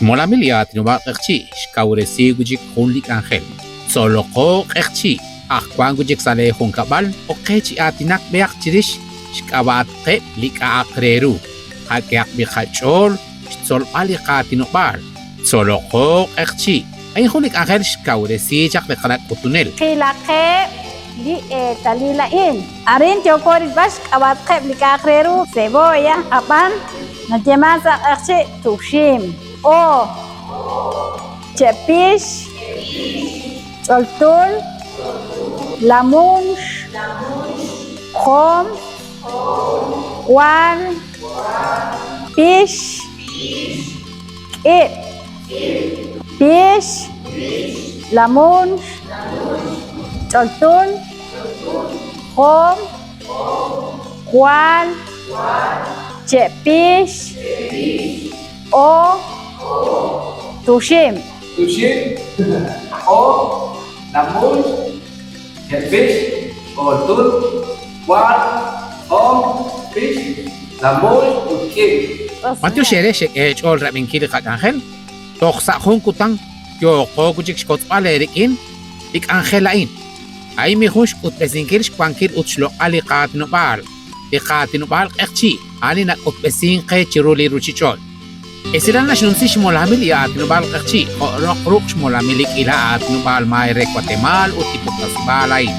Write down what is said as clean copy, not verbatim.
Xmolamil li aatinob'aal q'eqchi' xkawresi wi' chik jun li k'anjel. Tzoloqo q'eqchi', aj wank wi' chik sa' lee junkab'al ok qe chi aatinak b'ehaq chirix xk'ab'a'atqeb' li k'a'aq re ru. Qak'ehaq b'i qach'ool xtzolb'al li qaatinob'aal. Tzoloqo q'eqchi'. A'in jun li k'anjel xkawresi chaq li qana' k'utunel. Qilaqeb' li eetalil a'in. Arin yooko rilb'al xk'ab'a'atqeb' li k'a'aq re ru cebolla, ab'an nayeeman sa' q'eqchi' tuxim, o, che'pix, ch'oltul, lamunx, jom, wal, pix, k'ib', pix, lamunx, ch'oltul, jom, wal, che'pix, o, tuxim. Tuxim, o, lamunx, che'pix, ch'oltul, wal, jom, pix, lamunx ut k'ib'. B'antiox eere xek'e eech'ool rab'inkil li qak'anjel, toj sa' jun kutan yooqo wi' chik xkotzb'al eerik'in li k'anjel a'in. A'in mi jun xk'utb'esinkil xwankil ut xloq'al li qaatinob'aal. Li qaatinob'aal q'eqchi' a'an li nak'utb'esink qe chiru li ruchich'och'. Esilal naxnumsi xmolamil li aatinob'aal q'eqchi' jo' roq ruq' xmolamil li k'iila aatinob'aal maay re Watemaal ut li puktasib'aal a'in.